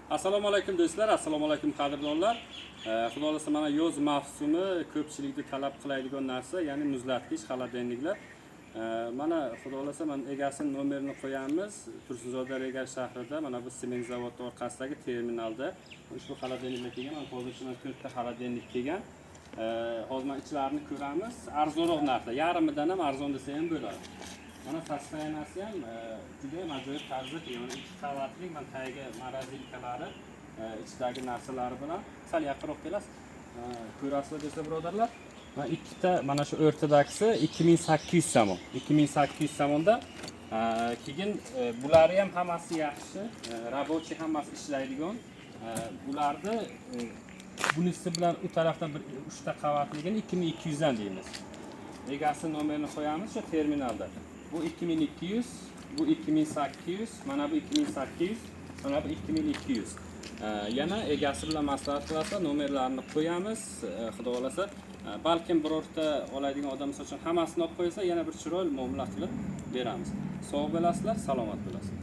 Assalomu alaykum do'stlar, assalomu alaykum qadrdonlar. Xudo xohlasa, mana yoz mavsumi ko'pchilikni talab qiladigan narsa, ya'ni muzlatgich, холодильник lar. Mana xudo xohlasa, mana egasini nomerini qo'yamiz. Tursunzoda Regal shahrida, mana bu sement zavodi orqasidagi terminalda ushbu холодильник lar kelgan. Mana hozircha mana to'rtta холодильник kelgan. Hozir mana ichlarini ko'ramiz. Arzonroq narxda, yarmidan ham arzon desa ham bo'ladi. Mana состояние si ham juda ham ajoyib tarzda kelgan. Mana ikki qavatli, mana tagiga морозилка lari, ichidagi narsalari bilan sal yaqinroq kelasiz. Ko'rasizlar desa, birodarlar. Mana ikkita, mana shu o'rtadagisi 2800 somon. 2800 somonda. Keyin bulari ham hammasi yaxshi, рабочий, hammasi ishlaydigan. Bularni bunisi bilan u tarafdan bir uchta qavatligini 2200 dan deymiz. Egasi nomerini qo'yamiz shu terminalda. Bu 2200, bu 2800, mana bu 2800, mana bu 2200. Yana egasi bilan maslahat qilasizlar, nomerlarini qo'yamiz. Xudo xohlasa, balkim birorta oladigan odam, misol uchun, hammasini olib qo'ysa, yana bir chiroyli muomala qilib beramiz. Sog' bo'lasizlar, salomat bo'lasizlar.